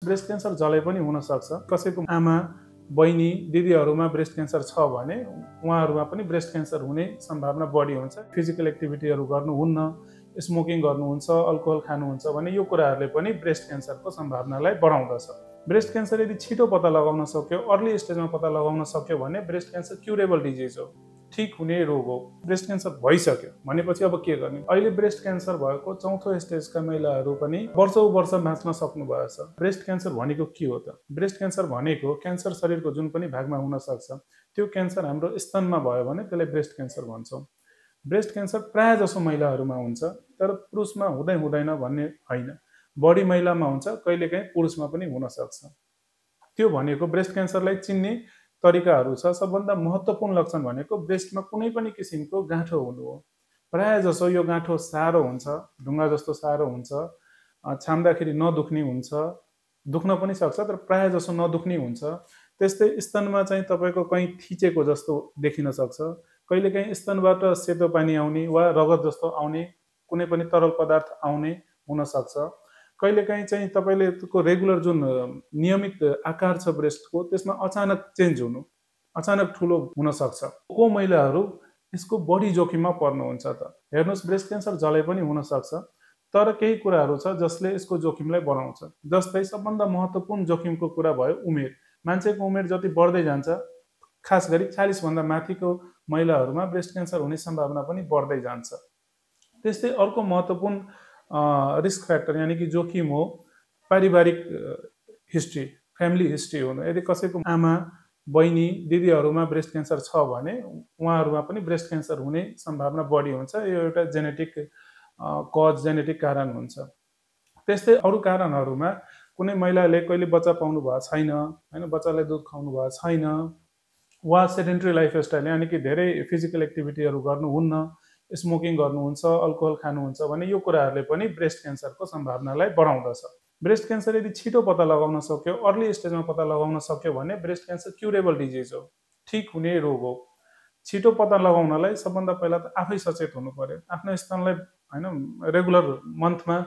Breast cancer जसलाई पनि हुन सक्छ। कसैको आमा बहिनी दिदीहरूमा ब्रेस्ट क्यान्सर छ भने उहाँहरूमा पनि ब्रेस्ट क्यान्सर हुने सम्भावना बढी हुन्छ। फिजिकल एक्टिभिटीहरू गर्नुहुन्न, स्मोकिङ गर्नुहुन्छ, अल्कोहल खानुहुन्छ भने यो कुराहरूले पनि ब्रेस्ट क्यान्सरको सम्भावनालाई बढाउँदछ। ब्रेस्ट क्यान्सर यदि छिटो पत्ता लगाउन सक्यो, अर्ली स्टेजमा पत्ता लगाउन सक्यो भने ब्रेस्ट क्यान्सर क्युरेबल डिजिज हो, ठीक हुने रोग हो। ब्रेस्ट क्यान्सर भइसक्यो भनेपछि अब के गर्ने? अहिले ब्रेस्ट क्यान्सर भएको चौथो स्टेजका महिलाहरू पनि वर्षौं वर्ष बाँच्न सक्नुभएको छ। ब्रेस्ट क्यान्सर भनेको के हो त? ब्रेस्ट क्यान्सर भनेको क्यान्सर शरीरको जुन पनि भागमा हुन सक्छ, त्यो क्यान्सर हाम्रो स्तनमा भयो भने त्यसलाई ब्रेस्ट क्यान्सर भन्छौँ। ब्रेस्ट क्यान्सर प्राय जसो महिलाहरूमा हुन्छ, तर पुरुषमा हुँदैन भन्ने होइन। बढी महिलामा हुन्छ, कहिलेकाहीँ पुरुषमा पनि हुन सक्छ। त्यो भनेको ब्रेस्ट क्यान्सरलाई चिन्ने तरिकाहरू छ। सबभन्दा महत्त्वपूर्ण लक्षण भनेको ब्रेस्टमा कुनै पनि किसिमको गाँठो हुनु हो। प्राय जसो यो गाँठो सारो हुन्छ, ढुङ्गा जस्तो सारो हुन्छ, छाम्दाखेरि नदुख्ने हुन्छ, दुख्न पनि सक्छ तर प्राय जसो नदुख्ने हुन्छ। त्यस्तै स्तनमा चाहिँ तपाईँको कहीँ थिचेको जस्तो देखिन सक्छ। कहिलेकाहीँ स्तनबाट सेतो पानी आउने वा रगत जस्तो आउने कुनै पनि तरल पदार्थ आउने हुन सक्छ। कहिलेकाहीँ चाहिँ तपाईँले को रेगुलर जुन नियमित आकार छ ब्रेस्टको, त्यसमा अचानक चेन्ज हुनु, अचानक ठुलो हुन सक्छ। को महिलाहरू यसको बढी जोखिममा पर्नुहुन्छ त? हेर्नुहोस्, ब्रेस्ट क्यान्सर जसलाई पनि हुन सक्छ, तर केही कुराहरू छ जसले यसको जोखिमलाई बढाउँछ। जस्तै सबभन्दा महत्त्वपूर्ण जोखिमको कुरा भयो उमेर। मान्छेको उमेर जति बढ्दै जान्छ, खास गरी 40 भन्दा माथिको महिलाहरूमा ब्रेस्ट क्यान्सर हुने सम्भावना पनि बढ्दै जान्छ। त्यस्तै अर्को महत्त्वपूर्ण रिस्क फ्याक्टर यानि कि जोखिम हो पारिवारिक हिस्ट्री, फ्यामिली हिस्ट्री हुनु। यदि कसैको आमा बहिनी दिदीहरूमा ब्रेस्ट क्यान्सर छ भने उहाँहरूमा पनि ब्रेस्ट क्यान्सर हुने सम्भावना बढी हुन्छ। यो एउटा जेनेटिक कज, जेनेटिक कारण हुन्छ। त्यस्तै अरू कारणहरूमा कुनै महिलाले कहिले बच्चा पाउनु भएको छैन, होइन, बच्चालाई दुध खुवाउनु भएको छैन, वा सेडेन्ट्री लाइफस्टाइल यानि कि धेरै फिजिकल एक्टिभिटीहरू गर्नुहुन्न, स्मोकिङ गर्नुहुन्छ, अल्कोहल खानुहुन्छ भने यो कुराहरूले पनि ब्रेस्ट क्यान्सरको सम्भावनालाई बढाउँदछ। ब्रेस्ट क्यान्सर यदि छिटो पत्ता लगाउन सक्यो, अर्ली स्टेजमा पत्ता लगाउन सक्यो भने ब्रेस्ट क्यान्सर क्युरेबल डिजिज हो, ठीक हुने रोग हो। छिटो पत्ता लगाउनलाई सबभन्दा पहिला त आफै सचेत हुनु पर्यो। आफ्नो स्तनलाई होइन रेगुलर मन्थमा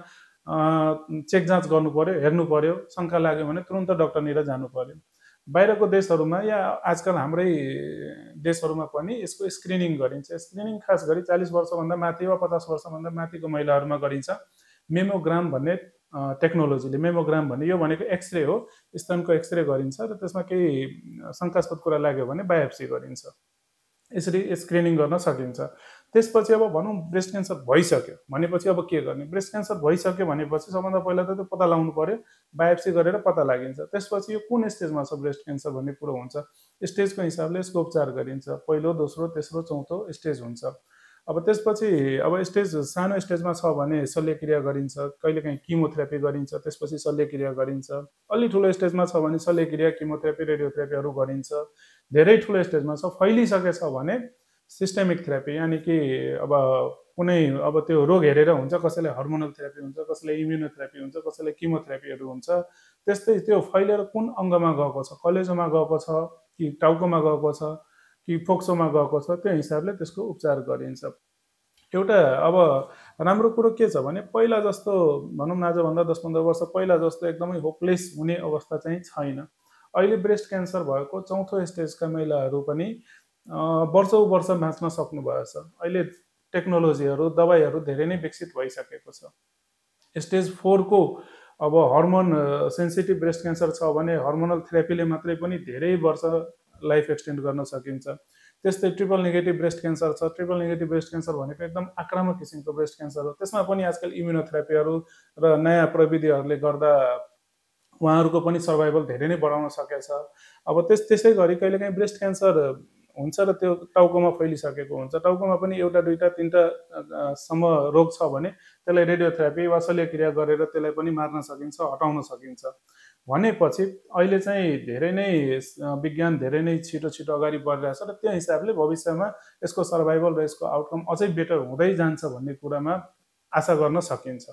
चेक जाँच गर्नु पर्यो, हेर्नु पर्यो। शङ्का लाग्यो भने तुरन्त डक्टरनिर जानु पर्यो। बाहिरको देशहरूमा या आजकल हाम्रै देशहरूमा पनि यसको स्क्रिनिङ गरिन्छ। स्क्रिनिङ खास गरी 40 वर्षभन्दा माथि वा 50 वर्षभन्दा माथिको महिलाहरूमा गरिन्छ। मेमोग्राम भन्ने टेक्नोलोजीले, मेमोग्राम भन्ने यो भनेको एक्सरे हो, स्तनको एक्सरे गरिन्छ र त्यसमा केही शङ्कास्पद कुरा लाग्यो भने बायोप्सी गरिन्छ। यसरी स्क्रिनिङ गर्न सकिन्छ। त्यसपछि अब भनौँ ब्रेस्ट क्यान्सर भइसक्यो भनेपछि अब के गर्ने? ब्रेस्ट क्यान्सर भइसक्यो भनेपछि सबभन्दा पहिला त त्यो पत्ता लगाउनु पर्यो, बायोप्सी गरेर पत्ता लागिन्छ। त्यसपछि यो कुन स्टेजमा छ ब्रेस्ट क्यान्सर भन्ने कुरो हुन्छ। स्टेजको हिसाबले यसको उपचार गरिन्छ। पहिलो, दोस्रो, तेस्रो, चौथो स्टेज हुन्छ। अब त्यसपछि अब स्टेज सानो स्टेजमा छ भने शल्यक्रिया गरिन्छ, कहिलेकाहीँ किमोथेरापी गरिन्छ, त्यसपछि शल्यक्रिया गरिन्छ। अलि ठुलो स्टेजमा छ भने शल्यक्रिया, किमोथेरापी, रेडियोथेरापीहरू गरिन्छ। धेरै ठुलो स्टेजमा छ, फैलिसकेछ भने सिस्टेमिक थेरापी यानि कि अब कुनै अब त्यो रोग हेरेर हुन्छ। कसैलाई हर्मोनल थेरापी हुन्छ, कसैलाई इम्युनोथेरापी हुन्छ, कसैलाई किमोथेरापीहरू हुन्छ। त्यस्तै त्यो फैलेर कुन अङ्गमा गएको छ, कलेजोमा गएको छ कि टाउकोमा गएको छ कि फोक्सोमा गएको छ, त्यो हिसाबले त्यसको उपचार गरिन्छ। एउटा अब राम्रो कुरो के छ भने पहिला जस्तो भनौँ न, आजभन्दा 10-15 वर्ष पहिला जस्तो एकदमै होपलेस हुने अवस्था चाहिँ छैन। अहिले ब्रेस्ट क्यान्सर भएको चौथो स्टेजका महिलाहरू पनि वर्षौं वर्ष बाँच्न सक्नुभएको छ। अहिले टेक्नोलोजीहरू, दबाईहरू धेरै नै विकसित भइसकेको छ। स्टेज 4 को अब हर्मोन सेन्सिटिभ ब्रेस्ट क्यान्सर छ भने हर्मोनल थेरापीले मात्रै पनि धेरै वर्ष लाइफ एक्सटेन्ड गर्न सकिन्छ। त्यस्तै ट्रिपल नेगेटिभ ब्रेस्ट क्यान्सर छ। ट्रिपल नेगेटिभ ब्रेस्ट क्यान्सर भनेको एकदम आक्रामक किसिमको ब्रेस्ट क्यान्सर हो। त्यसमा पनि आजकल इम्युनोथेरापीहरू र नयाँ प्रविधिहरूले गर्दा उहाँहरूको पनि सर्भाइभल धेरै नै बढाउन सकेछ। अब त्यसै गरी कहिलेकाहीँ ब्रेस्ट क्यान्सर हुन्छ र त्यो टाउकोमा फैलिसकेको हुन्छ। टाउकोमा पनि एउटा, दुईटा, तीनटा सम्म रोग छ भने त्यसलाई रेडियोथेरापी वा शल्यक्रिया गरेर त्यसलाई पनि मार्न सकिन्छ, हटाउन सकिन्छ। भनेपछि अहिले चाहिँ धेरै नै विज्ञान धेरै नै छिटो अगाडि बढिरहेछ र त्यो हिसाबले भविष्यमा यसको सर्भाइभल र यसको आउटकम अझै बेटर हुँदै जान्छ भन्ने कुरामा आशा गर्न सकिन्छ।